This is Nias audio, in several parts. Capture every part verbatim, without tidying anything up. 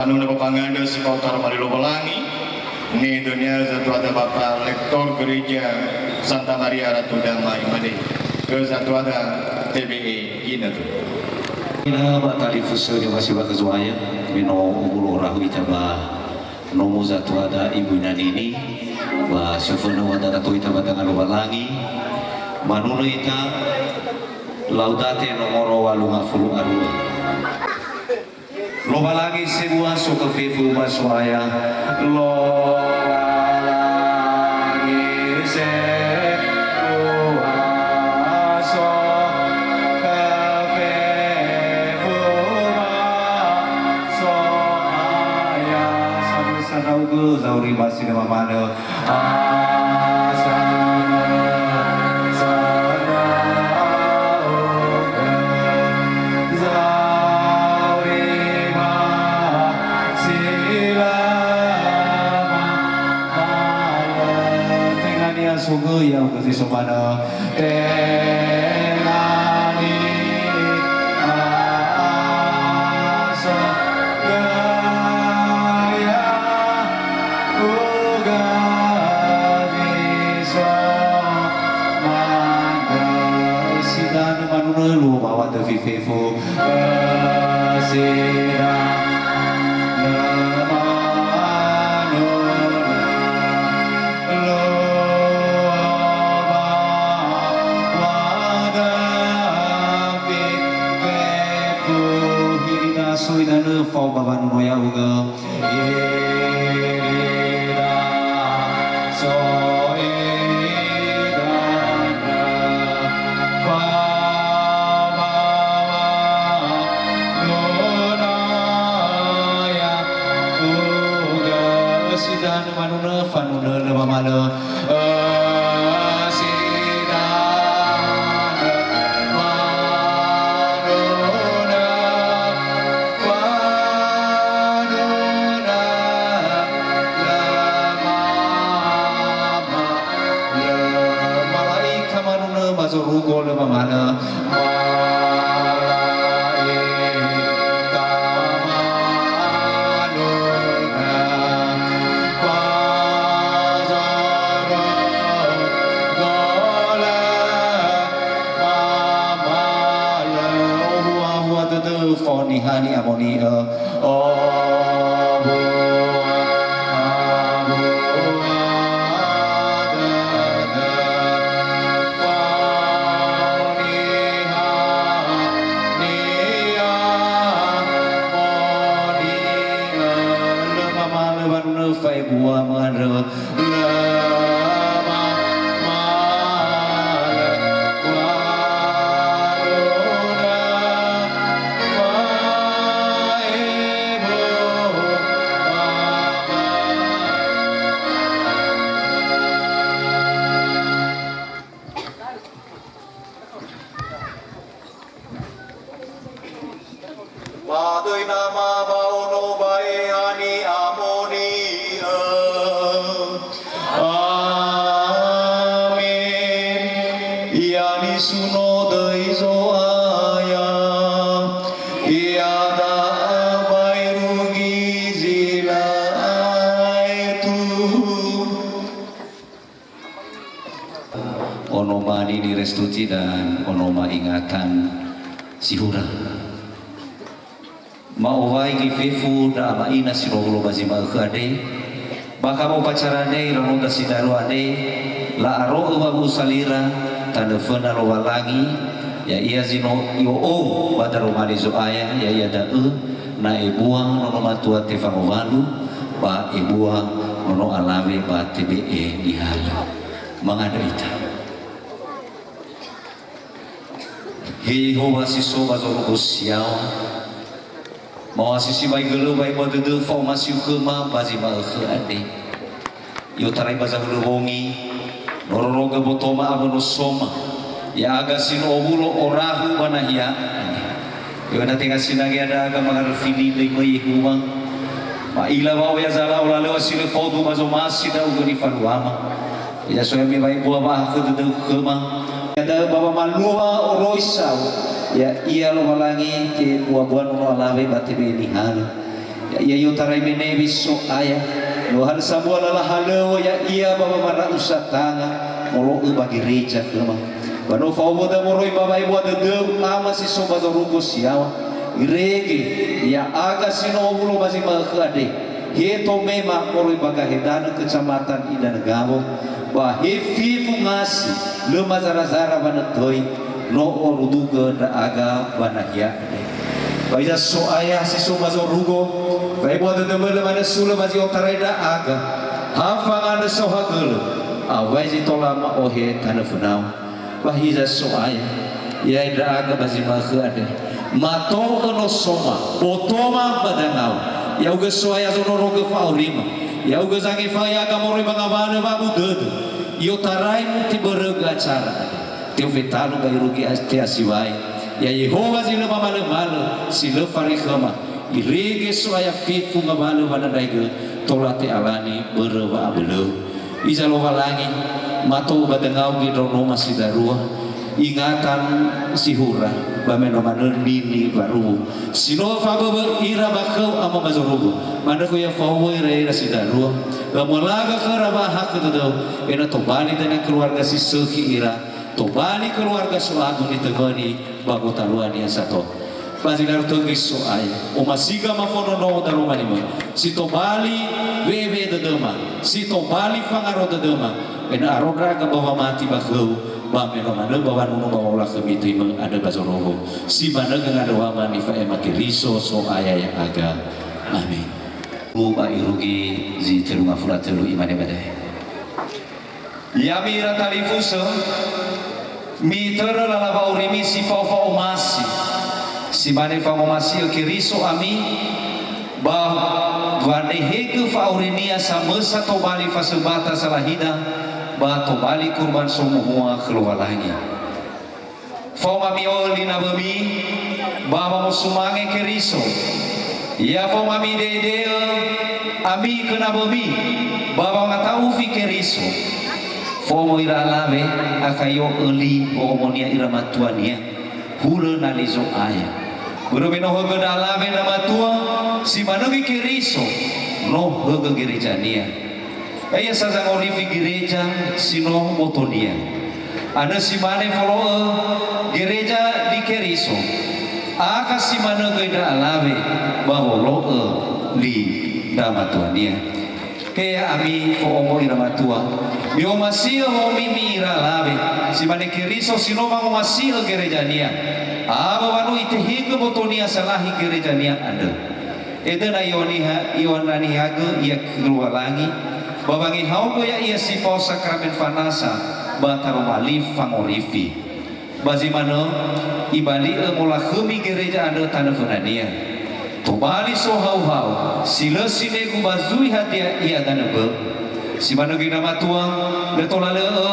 Anu na ba pangandrö si fao taroma li Lowalangi, nidunia zatuada Bapa Lektor Gereja Santa Maria Ratu Damai mane, ke zatuada T B E ina tu. Ina ba talifusö ni masih ba kezuaya, mino umulo rahu ita ba nomo zatuada Ibu Ina Nini, ba sioföna wa dada to ita ba tangan Lowalangi, manunö ita Laudate nomoro walu ngafulu arua. Lowalangi sebua so khö fefu ba So'aya. Lowalangi sebua so khö fefu ba So'aya. Samösa ndra'ugö zauri ba si lö mamanö. Sogö ya'ugö zi so manö. Tenga ni'aso gaya. Sidanö manunö luo bawa töfi fefu. Sidanö manunö luo bawa töfi fefu. Hili na soi danö fao ba wanunö ya'ugö. Sidanö manunö fanunö lö mamalö. Sidanö manunö. Fanunö lö mamalö. Mala'ika manunö ba zorugo lö mamalö. Mala'ika manunö ba zorugo lö mamalö. Ohua-hua dödö fao niha ni'amoni'ö. Ohua-hua dödö fao niha ni'amoni'ö. Lö mamalö wanunö fa'ebua ma'andrö. Lö mamalö wanunö fa'ebua. Ba döi Nama ba Ono ba Eheha Ni'amoni'ö. Amen. Ia nisuno döi Zo'aya, iada'ö ba irugi zi lö aetu. Onoma Nini Restuti dan onoma Ingatan Sihura. Ma'owai göi fefu ndra ama ina si no hulö ba zi ma'ökhö andre, bakha ba upacara andre iraonda si darua andre, la'aro'ö wawu'usa lira tanö föna Lowalangi, ya'ia zi no i'o'ou ba daroma li Zo'aya, ya'ia da'ö na ebua nono matua tefangowalu, ba ebua nono alawe ba tebe'e nihalö. Mangandrö ita. He Yehowa si so ba zorugo si yaŵa, ma'owasi sibai gölö ba ebua dödö fa'omasiu khöma ba zi ma'ökhö andre. I'otarai ba zahulö wongi, no rorogö botoma awö no soma, ya'aga si no owulo orahu ba nahia andre. Ya'ia na tenga sinangea ndra'aga mangaröfi li döi möi Yehowa. Ma'ila wa oya zala'o lalöŵa si lö faudu ba zomasi ndra'ugö nifaluama. Ya so ya'ami wa ebua wa'ahakhö dödöu khöma. Ya da'ö ba wamalua oroisa, ya'ia Lowalangi, te'ebua-bua nono alawe ba tebe'e nihalö. Ya'ia i'otarai me Newi So'aya, no hanö sambua lala halöŵö ya'ia ba wamara'u satanga molo'ö ba gereja khöma. Ba no fa'owöda moroi ba wa'ebua dödöu ama si so ba zorugo si yaŵa. Irege ya'aga si no owulo ba zi ma'ökhö andre, he tomema moroi ba gahedanö Kecamatan Indrana Gawo, ba he fefu ngasi lö mazarazara wanötöi, no orudugö ndra'aga ba nahia andre. Ba hiza So'aya si so ba zorugo, wa'ebua dödömö lö manö sulö ba zi otarai ndra'aga, ha fangandrö saohagölö, awai zi tola ma'ohe tanö fönau. Ba hiza So'aya, ya'e ndra'aga ba zi ma'ökhö andre, mato'ö nosoma, botoma ba dangau, ya'ugö So'aya zonorogö fa'aurima, ya'ugö zangefaö ya'aga moroi ba ngawalö wa'abu dödö, i'otarai mutibörögö acara andre. Te'ofe talu ba irugi as-, te'asiwai. Ya Yehowa zi lö mamalömalö, si lö fari khöma, irege So'aya fefu ngawalö wanandraigö tola te'alani börö wa'abölö. Iza Lowalangi, mato ba dangau gendronoma si darua, ingatan si hura, ba me no manö nini waruwu. Si no faböbö ira ba khöu ama ba zorugo, manö khö ya fa'owö ira ira si darua, ömölagö khöra wa'ahakhö dödöu, ena'ö tobali dania keluarga si sökhi ira, tobali keluarga So'agu nitöngöni ba gotaluania sato. Ba zi laru töngöi So'aya, omasiga mafonono daroma limö, si tobali wewe dödöma, si tobali fangaro dödöma, ena'ö aro ndra'aga ba wamati ba khöu, ba me no manö ba wanunu ba wa'olakhömi töimö andrö ba zorugo, si manö göi ngandröwama nifa'ema Keriso So'aya ya'aga. Amen. Ba irugi zi tölu ngafulu a tölu imane ba da'e. Ya'ami ira talifusö, mitörö lala wa'aurimi si fao fa'omasi, si mane fangomasi'ö Keriso ami, ba wanehegö fa'aurinia samösa tobali fasömbata salahida, ba tobali kurban somuhua khö Lowalangi. Faoma mi'o'ö li nawömi, ba wamosumange Keriso. Ya faoma mide'ede'ö ami khö nawömi, ba wangata'ufi Keriso. Fo'omo ira alawe, akha i'o'ö li wo'omonia ira matuania, hulö na li Zo'aya. Börö me no högö ndra alawe ndra matua, si manö göi Keriso, no högö gerejania. Ya'ia sa zangorifi gereja si no botonia. Andrö si mane folo'ö gereja li Keriso, akha si manö göi ndra alawe ba wolo'ö li ndra matuania. He ya'ami fo'omo ira matua, mi'omasi'ö wa'omimi ira alawe, si mane Keriso si no wangomasi'ö gerejania, awö wa no itehegö botonia salahi gerejania andrö. Edöna i'oniha-, i'onanihagö ia khö Lowalangi, ba wangehaogö ya'ia si fao sakramen fanasa ba taroma li fangorifi. Ba zi manö, ibali'ö molakhömi gereja andrö tanö fönania. Tobali sohauhau, si lö sinegu ba zui hadia ia danö bö'ö. Si manö göi ndra matua, lö tola lö'ö,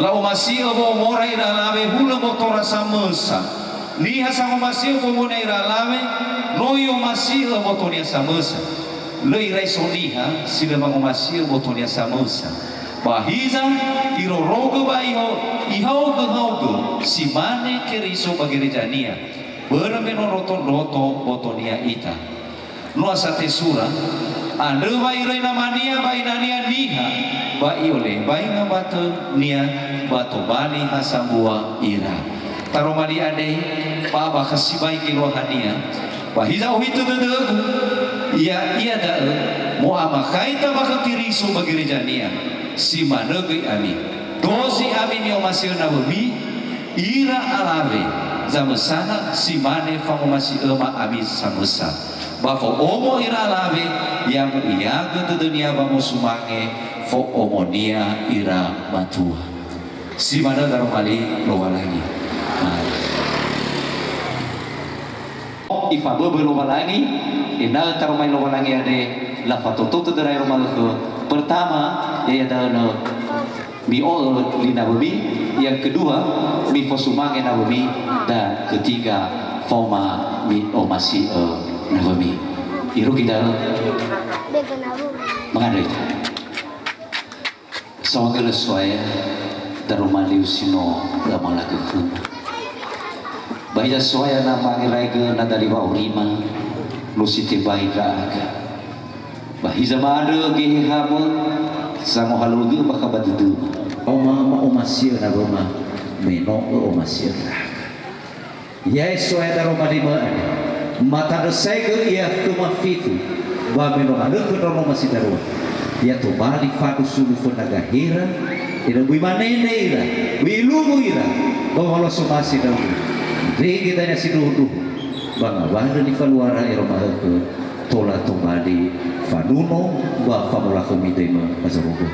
la'omasi'ö wo'omora ira alawe hulö mbotora samösa. Niha sangomasi'ö fomonia ira alawe, no i'omasi'ö mbotonia samösa. Lö irai so niha si lö wangomasi'ö mbotonia samösa. Ba hiza, irorogö ba iho-, ihaogöhaogö, si mane Keriso ba gerejania, börö me no ndrotondroto mbotonia ita. No asatesura, andrö wa iröi namania ba inania niha, ba i'olembai ngamatönia, ba tobali ha sambua ira. Taroma li andre, ba bakha sibai geluahania, ba hiza ohitö dödögu, ya'ia da'ö, mo'amakhaita ba khö Keriso ba gerejania, si manö göi ami. Dozi ami mi'omasi'ö nawömi, ira alawe, zamösana si mane fangomasi'öma ami samösa. Ba fo'omo ira alawe, ya mu'iagö dödönia wamosumange fo'omonia ira matua. Si manö daroma li Lowalangi. Amen. Ifaböbö Lowalangi, ena'ö taromali Lowalangi andre, lafatoto tödöra ero ma'ökhö. Pertama, ya'ia da'ö no mi'o'ö li nawömi, yang kedua, mifosumange nawömi, dan ketiga, faoma mi'omasi'ö nawömi. Irugi da'ö, mangandrö ita. Saohagölö So'aya, daroma liu si no lamalaga khöma. Ba hiza So'aya na mangeraigö na dali wa'aurima, Luo si tebai ndra'aga. Ba hiza ma'andrö Gehehamö, sangohalöŵögö bakha ba dödöma. Oma, ma'omasi'ö nawöma, me no ö'omasi'ö ndra'aga. Ya So'aya daroma limö andre, matandrösaigö ia khöma fefu, ba me no manökhö ndraonoma si darua. Ya tobali fandru sulu föna gahera, ena'ö böi manene ira, böi ilugu ira, ba wamaluo somasi ndra'ugö. Irege dania sindruhundruhu, ba ngawalö nifaluara ero ma'ökhö, tola tobali fanuno ba famolakhömi döimö ba zorugo.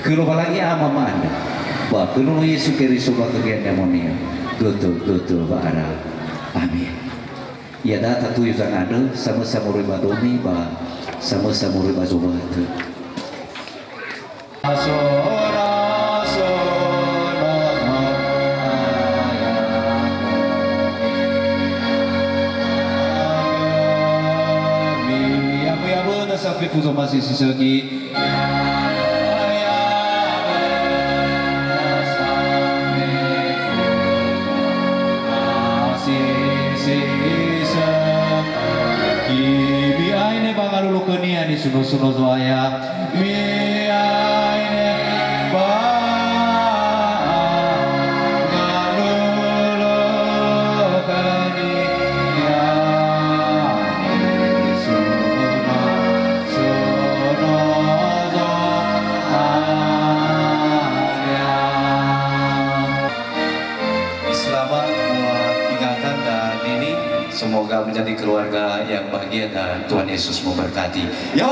Khö Lowalangi Ama ma'andrö, ba khö Nono Yesu Keriso ba khö Geheha Ni'amoni'ö, götö-götö wa'ara. Amen. Iada'a tatuyu zangandrö, samösa moroi ba domi ba samösa moroi ba zowatö. Ya'abu-ya'abunö sa fefu zomasi si sökhi. Mi'aine ba ngalulu khönia nisuno-suno Zo'aya. Mi'aine ba ngalulu khönia nisuno-suno Zo'aya. Selamat buat ingatan dan ini, semoga menjadi keluarga yang bahagia dan Tuhan Yesus memberkati. Yo!